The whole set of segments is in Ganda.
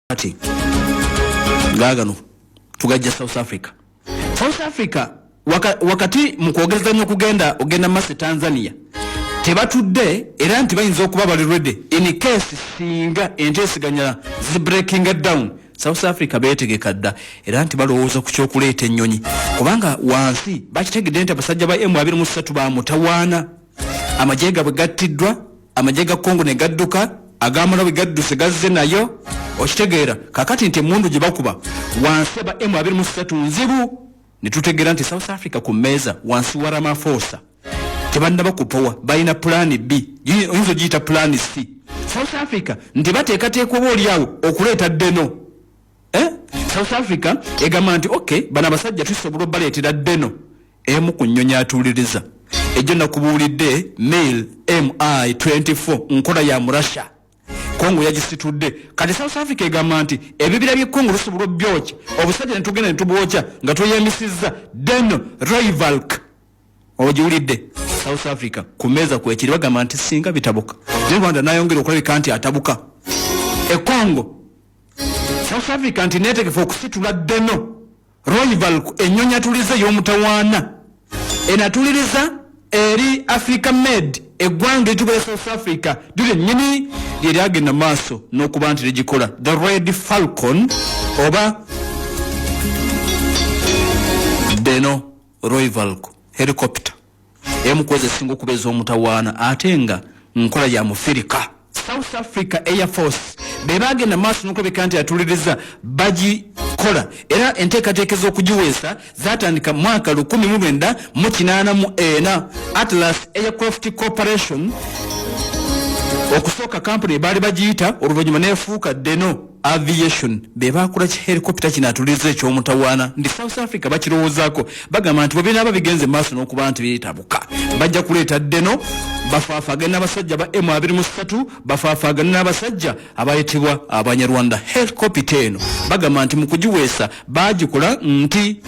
Kati gaagano tugajja South Africa. South Africa wakati mu kwogerezanya okugenda ogenda maaso e Tanzania tebatudde, era nti bayinza okuba bali ready in case singa enteeseganya zi breaking down. South Africa beetegeka dda, era nti balowooza ku kyokuleeta ennyonyi, kubanga wansi bakitegedde nti abasajja ba M23 bamutawaana. Amagye gabwe gattiddwa, amagye ga Congo ne gadduka, agamalawi gadduse gazze nayo. Okitegeera kakati nti emundu gye bakuba wansi aba M23 nzibu. Ne tutegeera nti South Africa ku mmeeza wansi wa Ramaphosa tebannaba kupowa, balina plan B, oyinza ogiyita plan C. South Africa nti bateekateeka oba oliawo okuleeta Deno, eh? South Africa egamba nti ok, bano abasajja tusobola obaleetera Deno, emu ku nnyonyi atuuliriza ejjo nakubuulidde Mil Mi 24, nkola ya Murasha. Kongo yagisitudde. Kati South Africa egamba nti ebibira by'e Kongo tusobola obyokya, obusajja netugenda netubwokya nga tweyambisizza Deno Rooivalk. Ogiwulidde? South Africa ku meeza kwekiri, bagamba nti singa bitabuka ne Rwanda nayongera okulabika nti atabuka e Congo, South Africa nti netegefu okusitula Deno Rooivalk, ennyonyi atuliza ey'omutawaana enatuliriza eri Africa Made. Eggwanga eritugala South Africa lyo lyennyini lye lyagenda maaso n'okuba nti ligikola, the Red Falcon oba Deno Rooivalk helicopter, emu kwezi esinga okuba ez'omutawaana ate nga nkola ya mufirika. South Africa Air Force be bagenda maaso n'okulabika nti atuliriza bagikola, era enteekateeka ez'okugiweesa zatandika mwaka 1984. Atlas Aircraft Corporation okusooka kampuni baali bagiyita, oluvannyuma neefuuka Deno Aviation, be bakola ki helicopter kino atuliriza ekyomutawaana. Ndi South Africa bakirowoozaako, bagamba nti bwe binaaba bigenze maaso n'okuba nti bitabuka, bajja kuleeta Deno bafaafaagane n'abasajja ba M23, bafaafaagane n'abasajja abayitibwa Abanyarwanda. Helicopter eno bagamba nti mu kugiweesa baagikola nti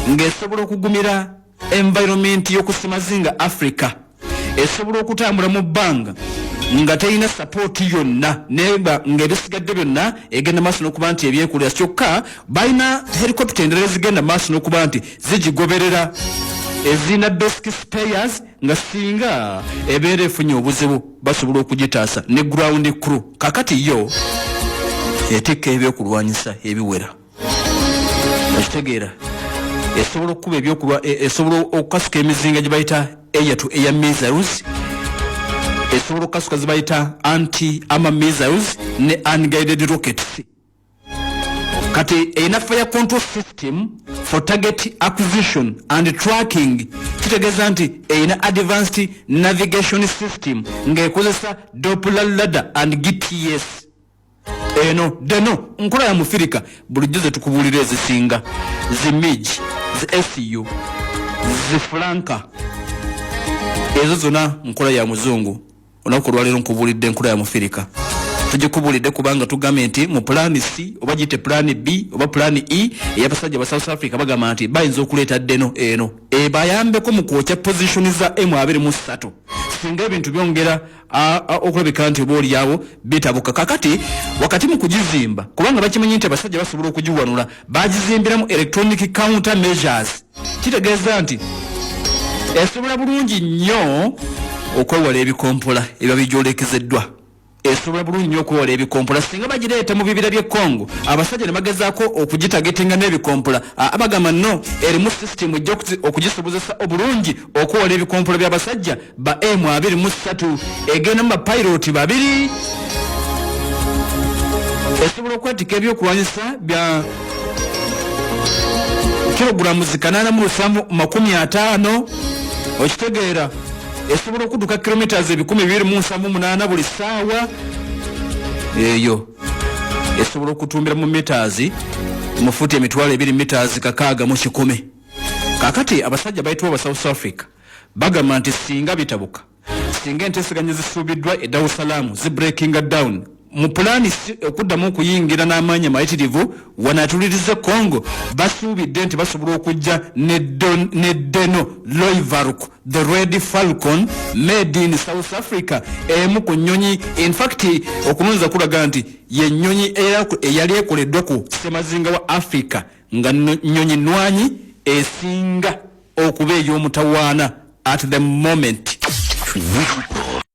ng'esobola okugumira environment y'okusimazinga Africa, esobola okutambula mu bbanga nga terina support yonna, neba ng'ebisigadde byonna egenda maaso n'okuba nti ebyekulira. Kyokka balina helicopter endala ezigenda maaso n'okuba nti zigigoberera, ezirina basic spares, nga singa ebeera efunye obuzibu basobola okugitaasa ne ground crew. Kakati yo etikka ebyokulwanyisa ebiwera. Okitegeera, esobola okukuba ebyokulwa, esobola okukasuka emizinga gye bayita air to air missiles, esobola okukasuka ze bayita anti armor missiles ne unguided rockets. Kati erina fire control system for target acquisition and tracking. Kitegeeza nti erina advanced navigation system ng'ekozesa Doppler radar and GPS. Eno Deno nkola ya mufirika. Bulijjo ze tukubuulira ezisinga zi MiG, zi Su, zi Flanker, ezo zonna nkola ya muzungu. Olunaku olwaleero nkubuulidde enkola ya mufirika. Tugikubuulidde kubanga tugambye nti mu plan C, oba giyite plan B oba plan E, ey'abasajja ba South Africa, bagamba nti bayinza okuleeta Deno eno ebayambeko mu kwokya position za M23 singa ebintu byongera okulabika nti oba oliawo bitabuka. Kakati wakati mu kugizimba, kubanga bakimanyi nti abasajja basobola okugiwanula, bagizimbiramu electronic counter measures. Kitegeeza nti esobola bulungi nnyo okwewala ebikompola ebiba bijolekezeddwa, esobola bulungi nnyo okwewala ebikompola. Singa bagireeta mu bibira by'e Congo, abasajja ne bagezaako okugitagetinga n'ebikompola, bagamba no erimu system ejja okugisobozesa obulungi okwewala ebikompola by'abasajja ba M23. Egenda mu bapiloti babiri, esobola okwetika ebyokulwanyisa bya kilogulamu 875. Okitegeera, esobola okudduka kilometers 278 buli ssaawa. Eyo esobola okutumbira mu meters, mu futi 20,000, meters 1,600. Kakati abasajja bayitibwa ba South Africa bagamba nti singa bitabuka, singa enteeseganya zisuubiddwa e Dar es Salaam zi breakinga down. Mu pulaani okuddamu okuyingira n'amaanyi amayitirivu wanaatuliriza Congo, basuubidde nti basobola okujja ne Deno Loivark, the Red Falcon made in South Africa, emu ku nnyonyi, infact okulonza kulaga nti yennyonyi eyali ekoleddwa ku ssemazinga wa Africa nga nnyonyi nwanyi esinga okuba ey'omutawaana at the moment.